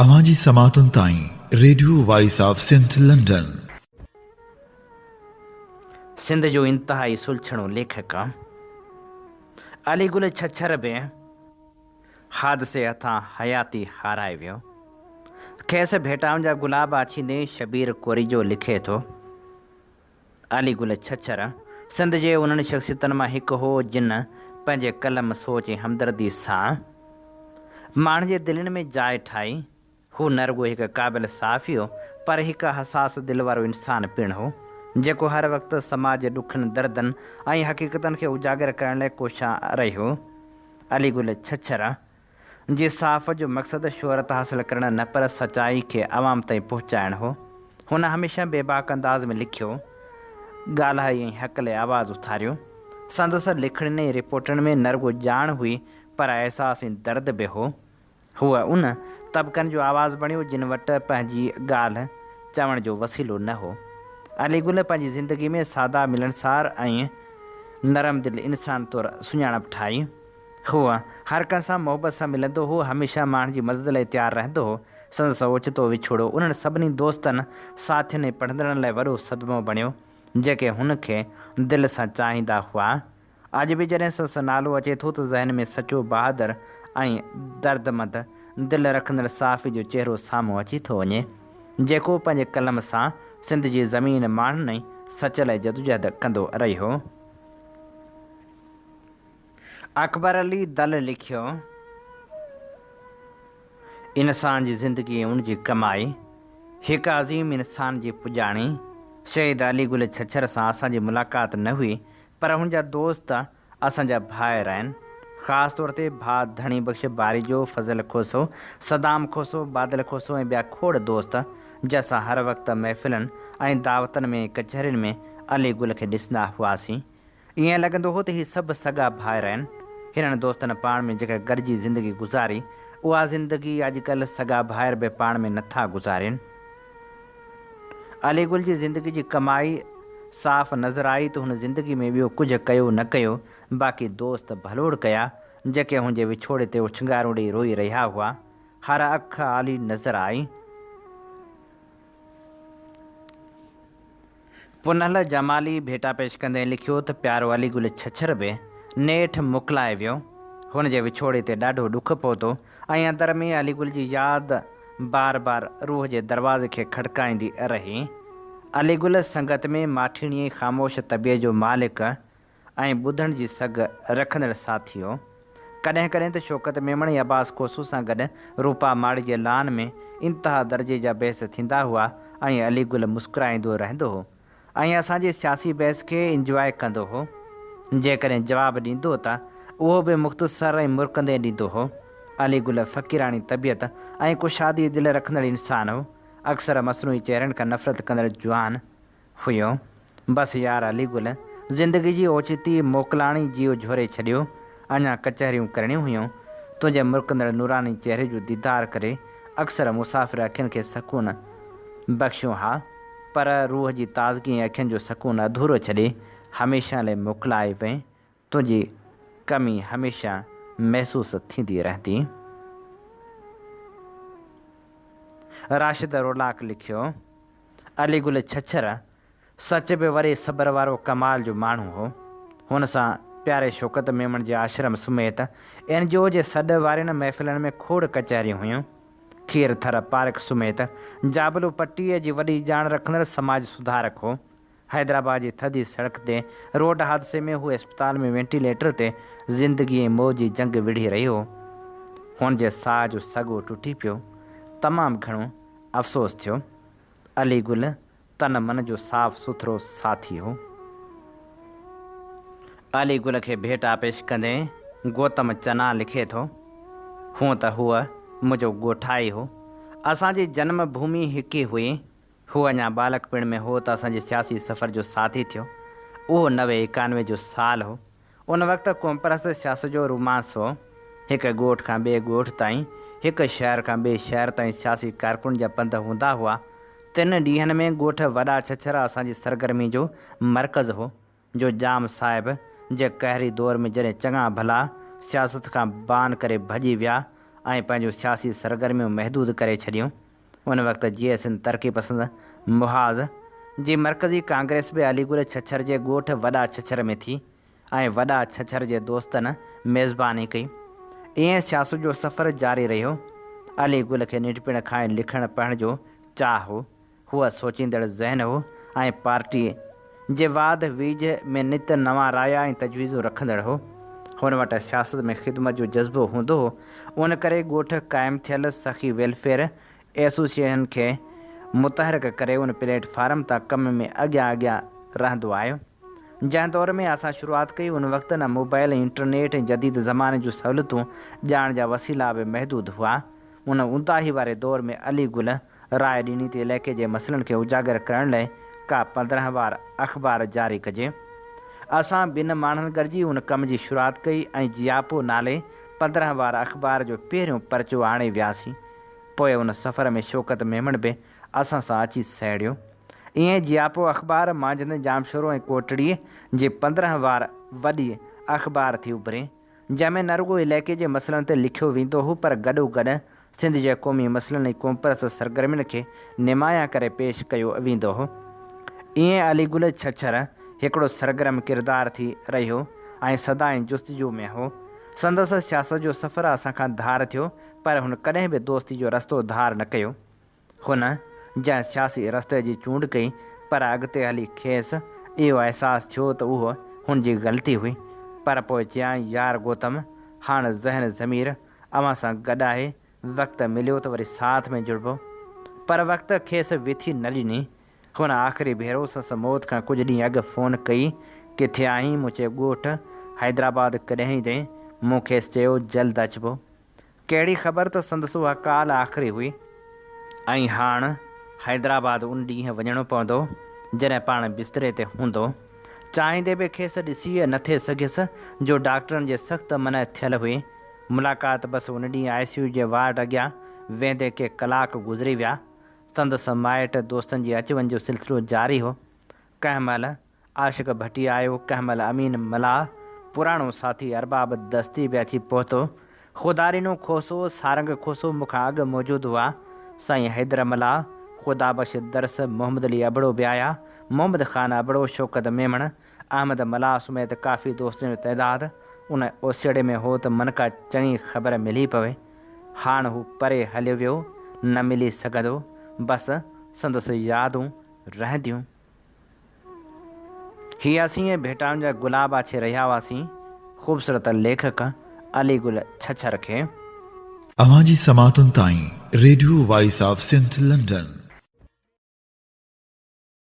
اوهان جي سماعتن تائين radio voice of Sindh London. Sindh جو انتهائي سلڇڻو ليکڪ علي گل ڇڇر به حادثي هٿان حياتي هارائي ويو. کيس ڀيٽائن جا گلاب آڇيندي شبير ڪوريجو لکي ٿو. علي گل ڇڇر سنڌ جي انهن شخصيتن مان هڪ هو جن پنهنجي قلم، سوچ ۽ همدردي سان ماڻهن جي دلين ۾ جاء ٺاهي. هو نه رڳو هڪ قابل صحافي هو پر هڪ حساس دل وارو انسان پڻ هو، جيڪو هر وقت سماج جي ڏکن، دردن ۽ حقيقتن کي اجاگر ڪرڻ لاء ڪوشان رهيو. علي گل ڇڇر جي صحافت جو مقصد شهرت حاصل ڪرڻ نه پر سچائي کي عوام تائين پهچائڻ هو. هن هميشه بيباڪ انداز ۾ لکيو، ڳالهائي ۽ حق لاء آواز اٿاريو. سندس لکڻين ۽ رپورٽن ۾ نه رڳو ڄاڻ هئي پر احساس ۽ درد به هو. هو ان طبقن جو آواز بڻيو جن وٽ پنهنجي ڳالهه چوڻ جو وسيلو نه هو. علي گل پنهنجي زندگي ۾ سادا، ملڻسار ۽ نرم دل انسان طور سڃاڻپ ٺاهي. هو هر ڪنهن سان محبت سان ملندو هو، هميشه ماڻهن جي مدد لاء تيار رهندو هو. سندس اوچتو وڇوڙو انهن سڀني دوستن، ساٿين ۽ پڙهندڙن لاء وڏو صدمو بڻيو، جيڪي هن کي دل سان چاهيندا هئا. اڄ به جڏهن سندس نالو اچي ٿو ته ذهن ۾ سچو، بهادر ۽ دردمند دل رکندڙ صحافي جو چهرو سامهون اچي ٿو وڃي، جيڪو پنهنجي قلم سان سنڌ جي زمين، ماڻهن ۽ سچ لاء جدوجهد ڪندو رهيو. اڪبر علي دل لکيو، انسان جي زندگي ۽ ان جي ڪمائي، هڪ عظيم انسان جي پڄاڻي، شهيد علي گل ڇڇر سان اسان جي ملاقات نه هئي پر هن جا دوست اسان جا ڀائر آهن، خاص طور تي ڀاء ڌڻي بخش باريجو، فضل کوسو، صدام کوسو، بادل کوسو ۽ ٻيا کوڙ دوست جن سان هر وقت محفلن ۽ دعوتن ۾ ڪچهرين ۾ علي گل کي ڏسندا هئاسين. ائين لڳندو هو ته هي سڀ سڳا ڀائر آهن. هنن دوستن پاڻ ۾ جيڪا گڏجي زندگي گذاري، اها زندگي اڄڪلهه سڳا ڀائر به پاڻ ۾ نٿا گذارين. علي گل جي زندگي جي ڪمائي صاف نظر آئي ته هن زندگي ۾ ٻيو ڪجهه ڪيو نه ڪيو، باقي دوست ڀلوڙ ڪيا، جيڪي هن جي وڇوڙي تي اوڇنگارون ڏئي روئي رهيا هئا. هر اک آلي نظر آئي. پنهل جمالي ڀيٽا پيش ڪندي لکيو ته پيارو علي گل ڇڇر به نيٺ موڪلائي ويو، هن جي وڇوڙي تي ڏاڍو ڏک پهتو ۽ اندر ۾ علي گل جي ياد بار بار روح جي دروازي کي کڙڪائيندي رهي. علي گل سنگت ۾ ماٺيڻي ۽ خاموش طبيعت جو مالڪ ۽ ٻڌڻ جي سگهه رکندڙ ساٿي هو. ڪڏهن ڪڏهن ته شوڪت ميمڻ ۽ عباس کوسو سان گڏ روپا ماڙي جي لان ۾ انتها درجي جا بحث ٿيندا هئا ۽ علي گل مسڪرائيندو رهندو هو ۽ اسان جي سياسي بحث کي انجواء ڪندو هو. جيڪڏهن جواب ڏيندو ته اهو به مختصر ۽ مرڪندي ڏيندو هو. علي گل فقيراڻي طبيعت ۽ ڪشادي دل رکندڙ انسان هو. اڪثر مصنوعي چهرن کان نفرت ڪندڙ جوان هيو. بس يار علي گل، زندگي جي اوچتي موڪلاڻي جيء جهوري ڇڏيو. اڃا ڪچهريون ڪرڻيون هيون. تنهنجي مرڪندڙ نوراني چهري جو ديدار ڪري اڪثر مسافر اکين کي سڪون بخشيون ها، پر روح جي تازگي ۽ اکين جو سڪون اڌورو ڇڏي هميشه لئه موڪلائي وئين. تنهنجي ڪمي هميشه محسوس ٿيندي رهندي. راشد رولاڪ لکيو. علي گل ڇڇر سچ به وڏي صبر وارو ڪمال جو ماڻهو هو. هن سان پياري شوڪت ميمڻ جي آشرم سميت اين جي او جي سڏ وارين محفلن ۾ کوڙ ڪچهريون هيون. کير ٿر پارڪ سميت جابلو پٽيء جي وڏي ڄاڻ رکندڙ سماج سڌارڪ هو. حيدرآباد جي ٿڌي سڙڪ تي روڊ حادثي ۾ هو اسپتال ۾ وينٽيليٽر تي زندگي ۽ موت جي جنگ وڙهي رهيو هو. هن جي ساهه جو سڳو ٽٽي پيو. تمام گهڻو افسوس ٿيو. علي گل تن من جو صاف سٿرو ساٿي هو. علي گل کي ڀيٽا پيش ڪندي گوتم چنا لکي ٿو، هونء ته هو منهنجو ڳوٺائي هو. اسان جي جنم ڀومي هڪ ئي هئي. هو اڃا ٻالڪپڻ ۾ هو ته اسان جي سياسي سفر جو ساٿي ٿيو. اهو نوي ايڪانوي جو سال هو. ان وقت قومپرست سياست جو رومانس هو. هڪ ڳوٺ کان ٻئي ڳوٺ تائين، هڪ شهر کان ٻئي شهر تائين سياسي ڪارڪن جا پنڌ هوندا هئا. تن ڏينهن ۾ ڳوٺ وڏا ڇڇر اسان جي سرگرمي جو مرڪز هو، جو ڄام صاحب جي قهري دور ۾ جڏهن چڱا ڀلا سياست کان بان ڪري ڀڄي ويا ۽ پنهنجون سياسي سرگرميون محدود ڪري ڇڏيون. ان وقت جيئي سنڌ ترقي پسند محاذ جي مرڪزي ڪانگريس به علي گل ڇڇر جي ڳوٺ وڏا ڇڇر ۾ ٿي ۽ وڏا ڇڇر جي دوستن ميزباني ڪئي. ائين سياست جو سفر جاري رهيو. علي گل کي ننڍپڻ کان ئي لکڻ پڙهڻ جو چاهه هو. هو سوچيندڙ ذهن هو ۽ پارٽيء جي واڌ ويجهه ۾ نت نوان رايا ۽ تجويزون رکندڙ هو. هن وٽ سياست ۾ خدمت جو جذبو هوندو هو، ان ڪري ڳوٺ قائم ٿيل سخي ويلفيئر ايسوسيئيشن کي متحرڪ ڪري ان پليٽ فارم تان ڪم ۾ اڳيان اڳيان رهندو آيو. جنهن دور ۾ اسان شروعات ڪئي، ان وقت نه موبائل ۽ انٽرنيٽ ۽ جديد زماني جون سهولتون، ڄاڻ جا وسيلا به محدود هئا. ان اونداهي واري دور ۾ علي گل راء ڏني ته علائقي جي مسئلن کي اجاگر ڪرڻ لئه ڪا 15 وار اخبار جاري ڪجي. اسان ٻن ماڻهن گڏجي ان ڪم جي شروعات ڪئي ۽ جياپو نالي 15 وار اخبار جو پهريون پرچو آڻي وياسين. پوء ان سفر ۾ شوڪت ميمڻ به اسان سان اچي سهڙيو. ائين جياپو اخبار مانجهند ڄامشورو ۽ ڪوٽڙيء جي 15 وار وڏي اخبار ٿي اڀري. جنهن ۾ نه رڳو علائقي جي مسئلن تي لکيو ويندو هو پر گڏوگڏ سنڌ جي قومي مسئلن ۽ قومپرست سرگرمين کي نمايان ڪري پيش ڪيو ويندو هو. ائين علي گل ڇڇر هڪڙو سرگرم ڪردار ٿي رهيو ۽ سدائين جستجو ۾ هو. سندس سياست جو سفر اسان کان ڌار ٿيو پر هن ڪڏهن به دوستي جو رستو ڌار نه ڪيو. هن جنهن سياسي رستي جي چونڊ ڪئي پر اڳتي هلي کيس اهو احساس ٿيو ته اهو هن جي غلطي هئي پر پوء چيائين يار گوتم هاڻ ذهن ضمير اوهان سان گڏ آهي وقت مليو ته وري ساٿ ۾ جڙبو پر وقت کيس وٿي نه ڏني هن آخري ڀيرو سس موت کان ڪجهه ڏينهن اڳ فون ڪئي ڪٿي آهين مون چيو ڳوٺ حيدرآباد ڪڏهن ايندين مون کيس چيو جلد اچبو ڪهڙي خبر ته سندس اها ڪال آخري هئي ۽ هاڻ حيدرآباد ان ڏينهن وڃڻو پوندو جڏهن پاڻ بستري تي هوندو. چاهيندي به کيس ڏسي نه ٿي سگهيس جو ڊاڪٽرن جي سخت منع ٿيل هئي. ملاقات بس ان ڏينهن آء سي يو جي وارڊ اڳيان ويهندي ڪي ڪلاڪ گذري ويا. سندس مائٽ دوستن جي اچ وڃ جو سلسلو جاري هو. ڪنهن مهل عاشق ڀٽي آيو، ڪنهن مهل امين ملاح، پراڻو ساٿي ارباب دستي به اچي پهتو. خدارينو کوسو، سارنگ کوسو مون کان اڳ موجود هئا. سائين حيدر ملاح، خدا بخش درس، محمد علي ابڙو به آيا. محمد خان ابڙو، شوڪت ميمڻ، احمد ملاح سميت ڪافي دوستن جو تعداد ان اوسيئڙي ۾ هو ته من ڪا چڱي خبر ملي پوي. هاڻ هو پري هليو ويو، نه ملي سگهندو. بس سندس يادون رهنديون. هي اسين ۽ ڀيٽائن جا گلاب آڇي رهيا هئاسين خوبصورت ليکڪ علي گل ڇڇر کي. اوهان جي سماعتن تائين radio voice of Sindh London.